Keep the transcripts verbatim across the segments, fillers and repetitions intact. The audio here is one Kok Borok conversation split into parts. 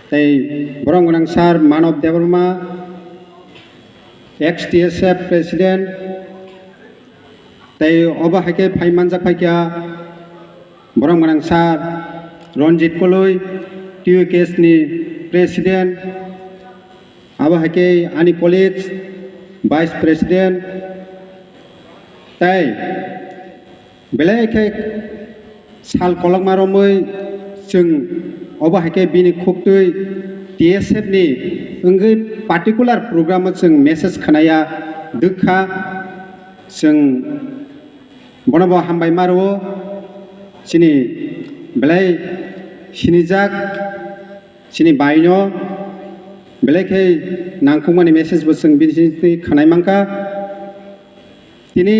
tei borok gwnang sir Manob Debbarma, ex T S F president, tei obo hai khe phai manjak phaikha borok gwnang sir Ranjit Koloi, T U K S ni president, abo hai khe ani colleagues, vice president, tei belai khe sal kolokma romwi chwng obo hai khe bini khuktwi T S F ni wngwi particular program o chwng message khwnaya dwkha. Chwng bono bo hambai ma rwo, chini belai sinijak, chini baino belai khe nangkukmani message bo chwng bini simi khwnai mankha. Tini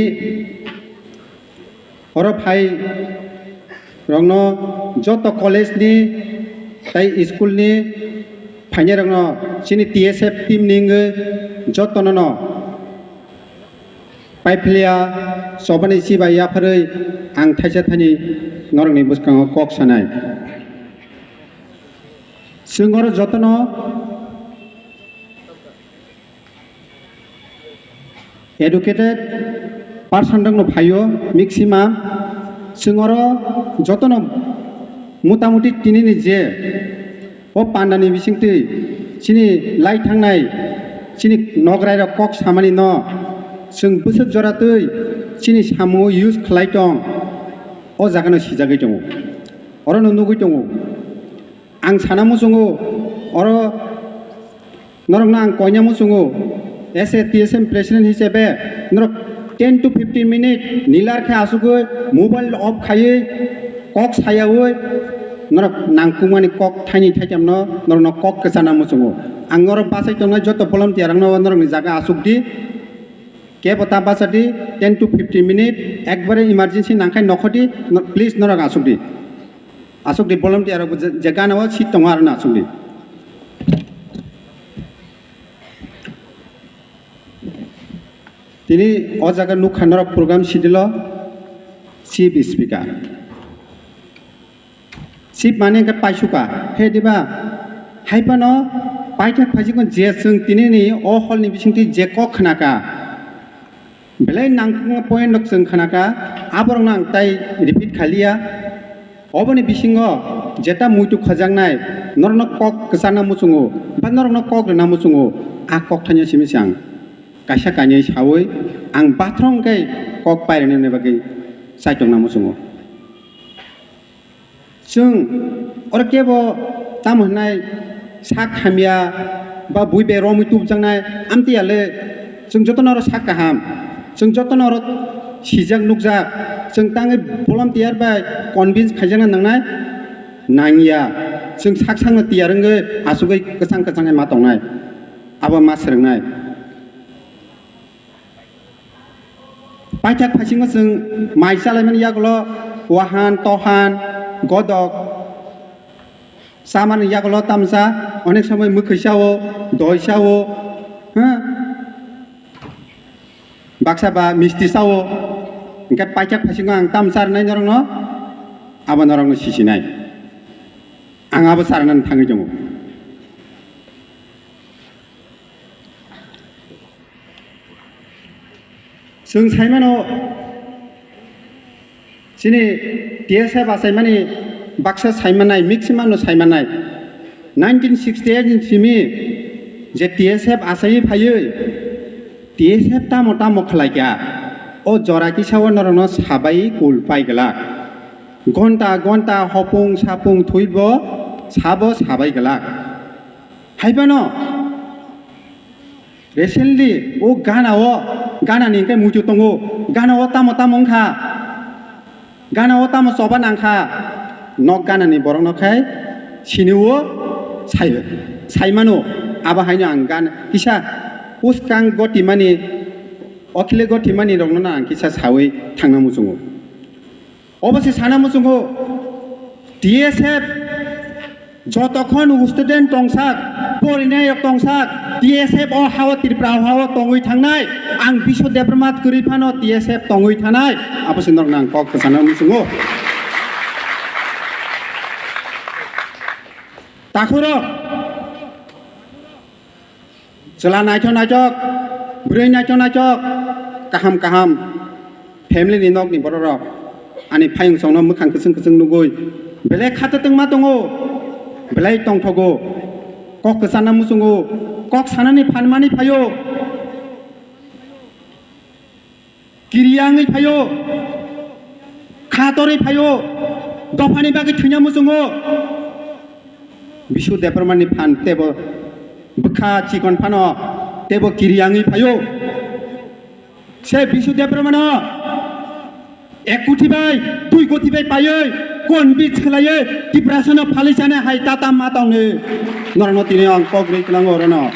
oro phai rokno joto college ni tei school ni phainai rokno chini T S F team ni wngwi jotono no paiphilia chobani chibai yapharwi ang thaisa thani norokni bwskango kok sanai. Chwng oro jotono educated person rokno phaio maximum. Chwng oro jotono motamuti tinini je o pandani bisingtwi chini lai thangnai chini nograi rok kok samani no chwng bwswk jora twi chini samung use khlai tong, o jaga no sijagwi tongo, oro no nugwi tongo. Ang sana muchungo, oro norokno ang koina muchungo, as a T S M president hisabe norok ten to fifteen minute nilar khe asugwi mobile off khaiwi kok sayawi norok nangkukmani kok thaini thaikamno norokno kok kwchana muchungo. Ang norok bachai tongnai joto volunteer rokno norokni jaga asuk di, kebo ta bacha di, ten to fifteen minute ekbare emergency nangkhai nokho di, no-, please norok asuk di. Asuk di volunteer rok je, je gana o seat tongo aro no asuk di. Tini o jaga nukha norok program schedule o chief speaker. Chief mane hwnkhe paisuka. He diba? Hai phano paithak phaisikgo je chwng tinini o hall ni bisingtwi je kok khnaka. Belai nangkukma point rok chwng khnaka, aborokno ang tai repeat khaliya. Oboni bisingo jeta muitu khwjaknai, norokno kok kwchana muchungo, ba norokno kok rwna muchungo, a kok thaino simi se ang kaisa kainwi sawi ang bathrom khe kok pairwna bagwi chaitokna muchungo. Chwng oro kebo tamo hwnai sak hamya ba bui bai romwi tubjaknai amtwi ya le, chwng jotono oro sak kaham, chwng jotono oro sijak nukjak, chwng tangwi volunteer bai convince khaijakna nangnai, nangya, chwng sak sakno tiyar wngwi asugwi kwchang kwchang ma tongnai, abo ma swrwngnai. Paithak phasingo chwng mai chalaimani yagulo wahan, tohan, godok chamani yagulo tamsa onek somoi mwkhwi chao, doi chao, ha? Baksa ba misti chao. Hwnkhe paithak phasingo ang tamsa rwnai norokno, abo norokno sisinai. Ang abo charwnani thangwi tongo. Chwng saimano, chini T S F achaimani baksa saimanai, maximum no saimanai. Nineteen sixty-eight ni simi je T S F achaiwi phaiwi, T S F tamo tamo khlaikha, o jora kisa o norokno sabai kul pai glak. Gonta gonta hopung sapung thwibo sabo sabai glak. Hai phano, recently o gana o, gana ni hwnkhe muitu tongo, gana o tamo tamo wngkha, gana o tamo choba nangkha, nok gana ni borok no khai sini o sai, sai mano, abo haino ang gana kisa uskang goti mani, okhile goti mani rok no ang kisa sawi thangna muchungo. Obo se sana muchungo T S F jotokhon student tongsak, porinai rok tongsak, T S F o hao Tripura hao tongwi thangnai, ang Biswa Debbarma kwrwi phano T S F tongwi thanai, abo se norok nang kok kwchana muchungo. Takhurok, chwla naithok naithok, bwrwi naithok naithok, kaham kaham family ni nokni bororok ani phayung songno mwkhang kwchwng kwchwng nugwi belai khatatwngma tongo, belai tongthogo, kok kwcharna muchungo, kok sanani phan manwi phaio. Kiriya wngwi phaio, kha torwi phaio, dophani bagwi thwina muchungo. Bisu Debbarmani phan tebo bwkha chikon phano tebo kiriya wngwi phaio. Se Bisu Debbarmano ek koti bai, dui koti bai paiwi, kon bit khlaiwi, Tiprasano phalwi chana hai tata ma tongni norokno tini ang kok rwi tlango orono.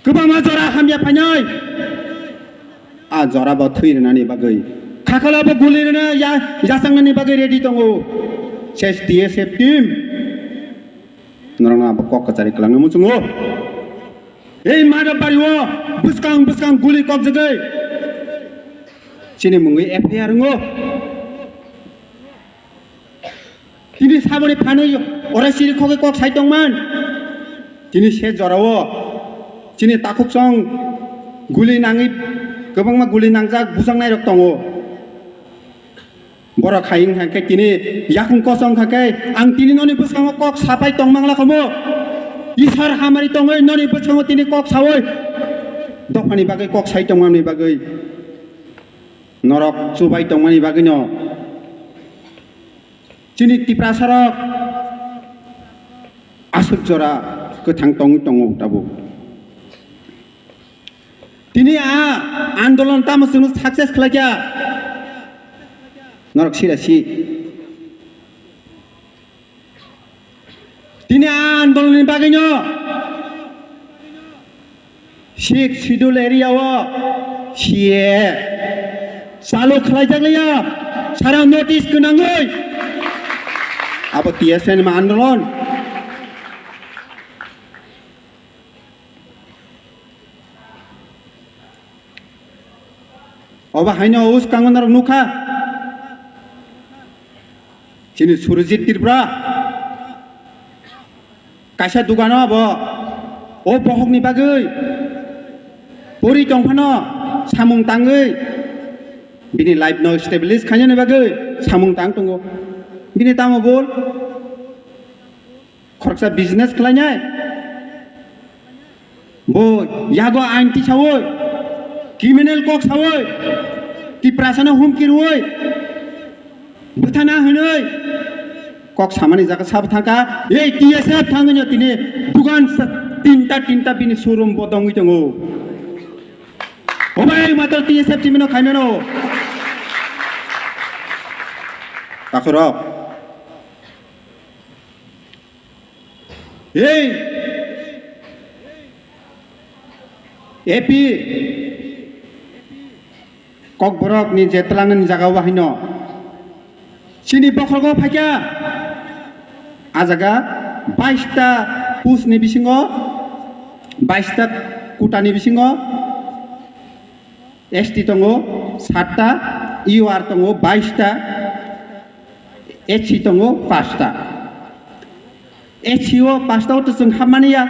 Kwbangma jora hamya phainai. A jora bo thwi rwnani bagwi. Khakalo bo guli rwna ya, yachangnani bagwi ready tongo. Ses T S F team. Norokno abo kok kwchari kwlangno muchungo. Ei Madhab Bari o bwskang bwskang guli kok jagwi. Chini mungwi F I R wngo. Tini saboni phanwi oro siri khogwi kok sai tongman. Tini se jorao chini takhuk song guli nangwi kwbangma guli nangjak bujaknairok tongo. Borok hai wngkha khe tini yakung kosong kha khe ang tini noni bwskango kok sapai tongmang lakhomo. Isor hamari tongwi noni bwskango tini kok sawi dophani bagwi kok sai tongmani bagwi norok chubai tongmani bagwino. Chini Tiprasarok aswk jora kwthang tongwi tongo tabuk. Tini a andolon tamo chwngno success khlaikha? Norok sira si. Tini a andolonni bagwino Sixth Schedule area o C A A chalu khlaijak liya, sara notice gwnangwi abo T S F ni andolon. Obo haino uskango norok nukha. Chini Surjit Tripura kaisa dugano abo o bohokni bagwi pori tongphano samung tangwi bini life no establish khainani bagwi samung tang tongo. Bini tamo bol? Khoroksa business khlainai. Bo yago ain tisawi, criminal kok sawi, Tiprasano humki rwi, bwthana hwnwi kok samani jaga sabo thangkha. Ei T S F thangwino tini dugan sa-, tinta tinta bini showroom bodongwi tongo. Obai matro T S F timino khaimano. Takhurok. Ei A P Kokborok ni je twlangnani jaga o haino chini bokhorogo phaikha, a jaga bais ta post ni bisingo, bais ta quota ni bisingo S T tongo sat ta, U R tongo bais ta, H C tongo paanch ta. H C o paanch ta o to chwng hapmani ya.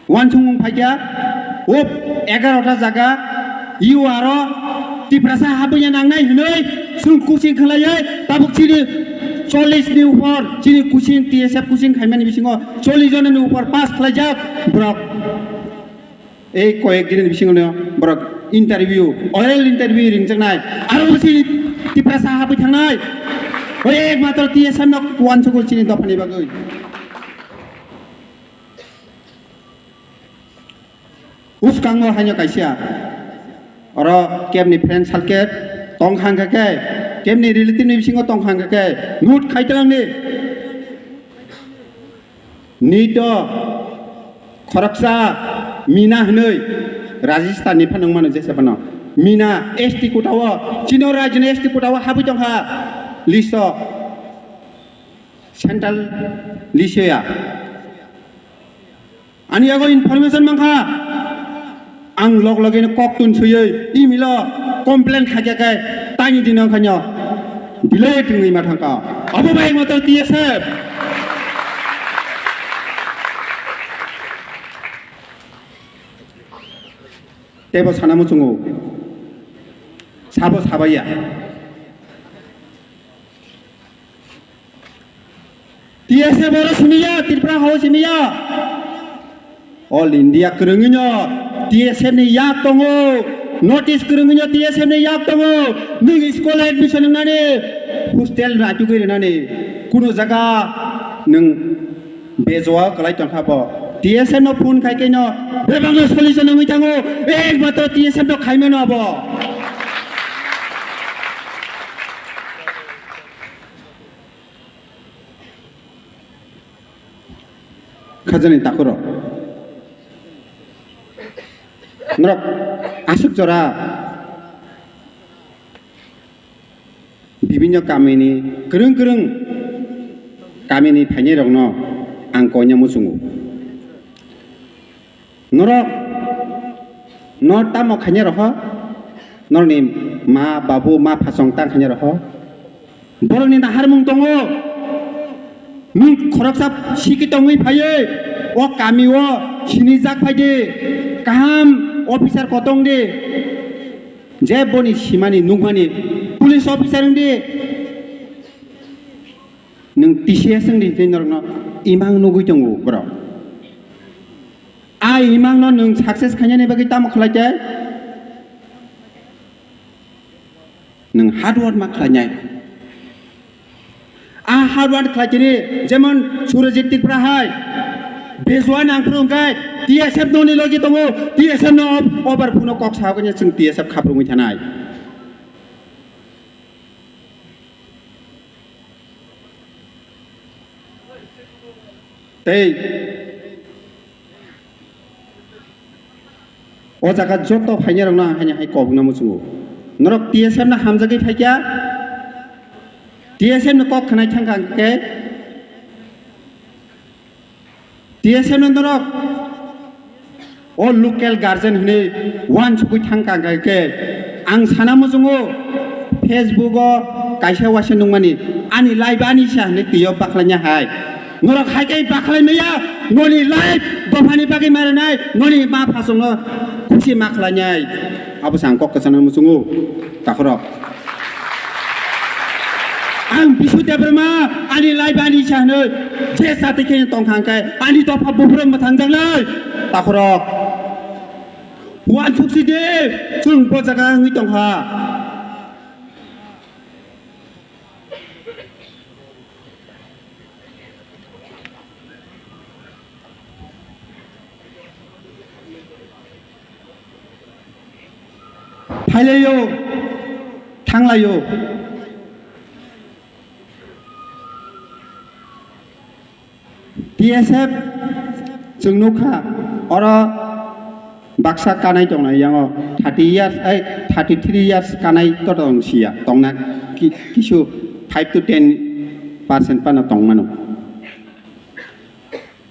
Wansukmung phaikha, o egaroh ta jaga U R o Tiprasa habwi ya nangnai hwnwi chwng kuching khlaiwi tabuk chini chollish ni upor, chini kuching T S F kuching khaimani bisingo chollish jona ni upor pass khlaijak borok. Ei koyek din ni bisingo no borok interview, oral interview ringjaknai. Aro bo chini Tiprasa habwi thangnai. O ekmatro T S F no uansukgo chini dophani bagwi. Uskango haino kaisa. Oro kebni friend circle tong kha hwnkha khe, kebni relative ni bisingo tong kha hwnkha khe, note khai twlang di. Nito khoroksa Mina hwnwi Rajasthan ni phano wngmano jesa phano. Mina S T quota o, chino rajyo ni S T quota o habwi tongkha list o, central list o ya. Ani yago information mankha, ang log logino kok tun suywi email o complain khaikha khe tani dino wngkha nw. Delete wngwi ma thangkha. Abo bai ekmatro T S F. Teibo sana muchungo. Sabo sabaiya. T S F oro simiya, Tripura hao simiya. All India kwrwngwino T S F ni yak tongo. North East kwrwngwino T S F ni yak tongo. Nwng school admission wngnani, hostel rachugwi rwnani, kuno jaga nwng bejoa kwlai tongkha bo. T S F no phone khai khe no bebakno solution wngwi thango. Ekmatro T S F no khaimano abo. Khajani takhoro. Norok aswk jora bibinno kamini kwrwng kwrwng kamini phainairokno ang koina muchungo. Norok no tamo khaina roho, norni ma babu ma phasong tang khaina roho. Borokni naharmung tongo. Nwng khoroksa siki tongwi phaiwi o kami o sinijak phai di. Kaham officer kotong di. Je boni simani nukmani police officer wng di. Nwng T C S wng di, tei norokno imang nugwi tongo borok. A imangno nwng success khainani bagwi tamo khlai khe? Nwng hard work ma khlainai. A hard work khlai tini, jemon Surajit Tripura hai, Bejuan ang phuru hwnkhe T S F noni logi tongo, T S F no over phuno kok sa hokhe chwng T S F khaprungwi thanai. Tei o jaga joto phainairokno ang haino hai kobokna muchungo. Norok T S F no hamjagwi phaikha, T S F no kok khnai thangkha hwnkhe, T S F no norok o local guardian hwnwi uansugwi thangkha hwnkhe ang sana muchungo Facebook o kaisa uaisa nukmani ani live ani sa hwnwi twiyo bakhlaina hai. Norok hai khe bakhlai maya noni live dophani bagwi marinai noni ma phasongno khusi ma khlainai abo sa ang kok kwchangna muchungo takhorok. Ang Bisu Debbarma ani live ani sa hwnwi je chati khe tongkha hwnkhe ani dopha buphuru mwthangjaknai takhorok. Uansuk si de chwng bo jaga wngwi tongkha. Phailaio, thanglaio. T S F chwng nukha, oro baksa kanai tongnai yango thirty years, ai, thirty three years kanai to tong siya, tongna ki-, kisu five to ten percent phano tongmano.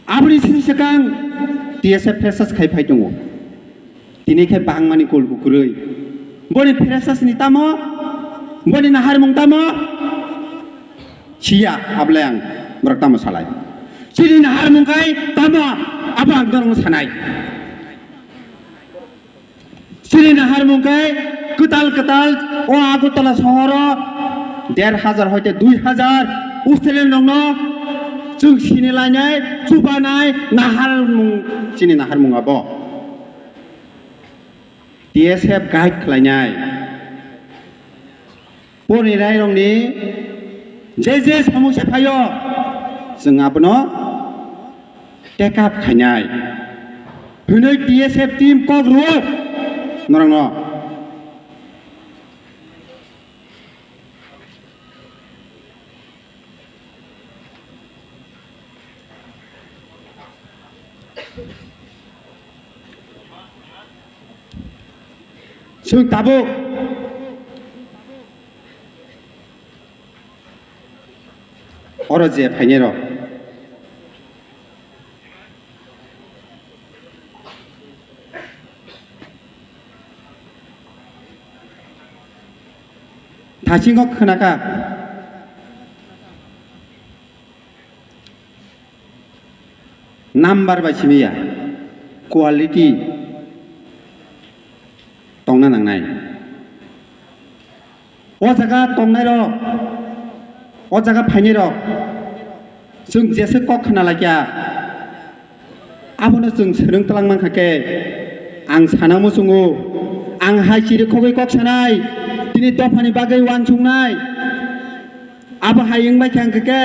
Aboni sini swkang T S F freshers khai phai tongo. Tini khe bangmani kul kukurwi. Boni freshers ni tamo? Boni naharmung tamo? Siya, ablai ang borok tamo salai. Chini naharmung khai tamo? Abo ang norokno sanai. Chini naharmung khe kwtal kwtal o Agartala sohoro der hajar hoite dui hajar Australian rokno chwng sini lainai, chubanai naharmung, chini naharmung abo. T S F guide khlainai. Porinairokni je je somosya phaio, chwng abono take up khainai hwnwi T S F team kok rwo norokno. Chwng tabuk oro je phainai rok thasingo khwnakha. Number bai simi ya, quality tongna nangnai. O jaga tongnairok, o jaga phainairok, chwng jesa kok khna laikya, abono chwng swrwng twlang mankha khe, ang sana muchungo, ang hai chirikhogwi kok sanai, tini dophani bagwi uansuknai. Abo hai wngbai khe ang khe,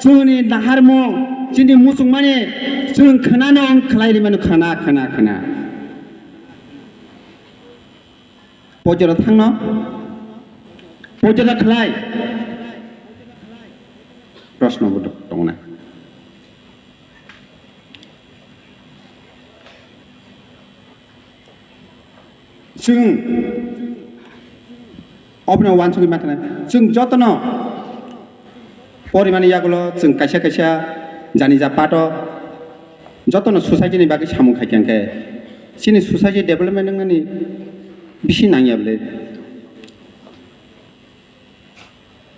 chwngni naharmung, chini muchungmani chwng khwnano wng khlai rimano, khwna, khwna, khwna. Poito rok thangno, poito rok khlai. Proshno bo tongnai. Chwng obono uansugwi ma khnai. Chwng jotono porimani yagulo chwng kaisa kaisa jani ja pato jotono society ni bagwi samung khai khe, chini society development wngnani bisi nangya bwle.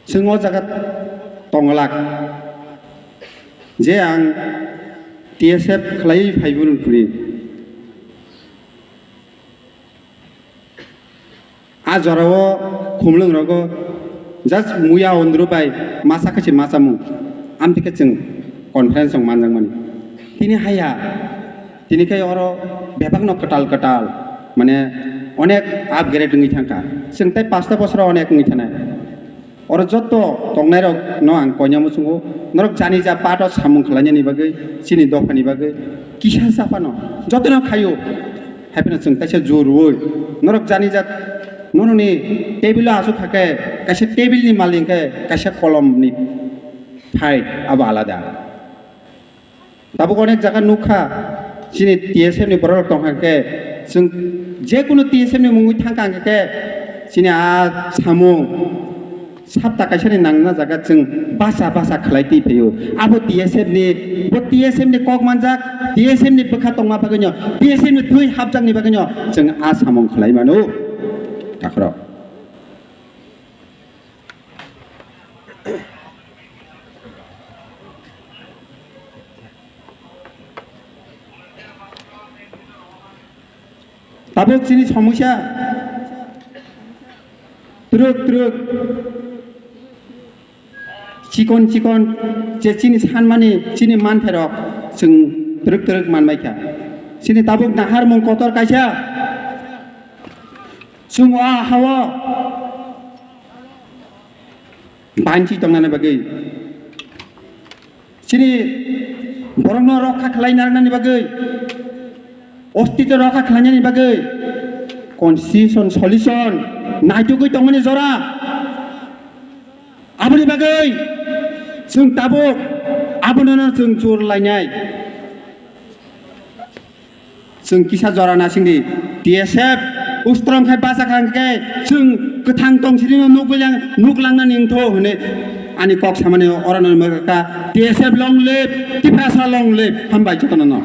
Chwng o jaga tongwlak je ang T S F khlaiwi phaibo phuri. A jorao khumlwng rogo just muya ondru bai masa khe se machamung. Amtwi khe chwng conference rok manjakmani. Tini haya, tini khe oro bebakno kwtal kwtal, mane, onek upgrade wngwi thangkha. Chwng tei pasta bosoro onek wngwi thanai. Oro joto tongnairokno ang koina muchungo, norok jani ja pato samung khlainani bagwi, chini dophani bagwi kisa sa phano jotono khaio. Haiphano chwng kaisa jor rwui norok jani ja, norokni table-o aswk kha khe kaisa table-ni malik khe kaisa kolomni fight abo alada. Tabuk onek jaga nukha, chini T S F ni borok rok tongkha khe, chwng jekunu T S F ni mungwi thangkha hwnkhe, chini a samung sapta kaisani nangna jaga chwng basa basa khlai twi phaio. Abo T S F ni, bo T S F ni kok manjak, T S F ni bwkha tongma bagwino, T S F ni thwi hapjakni bagwino chwng a samung khlai mano. Takhorok. Tabuk chini somosya twrwk twrwk chikon chikon je chini sanmani chini manthairok chwng twrwk twrwk manbaikha. Chini tabuk naharmung kotor kaisa chwng o hao banchi tongnani bagwi, chini borokno rokha khlai narwknani bagwi, ostitw rokha khlainani bagwi constitution solution naitugwi tongmani jora. Aboni bagwi chwng tabuk abonono chwng jor lainai. Chwng kisa jora nasingdi, T S F ustrong khai bachakha hwnkhe chwng kwthang tongsirino nuklang, nuklangnani wngtho hwnwi ani kok samani orano mwkha. T S F long live, Tiprasa long live, hambai jotono no.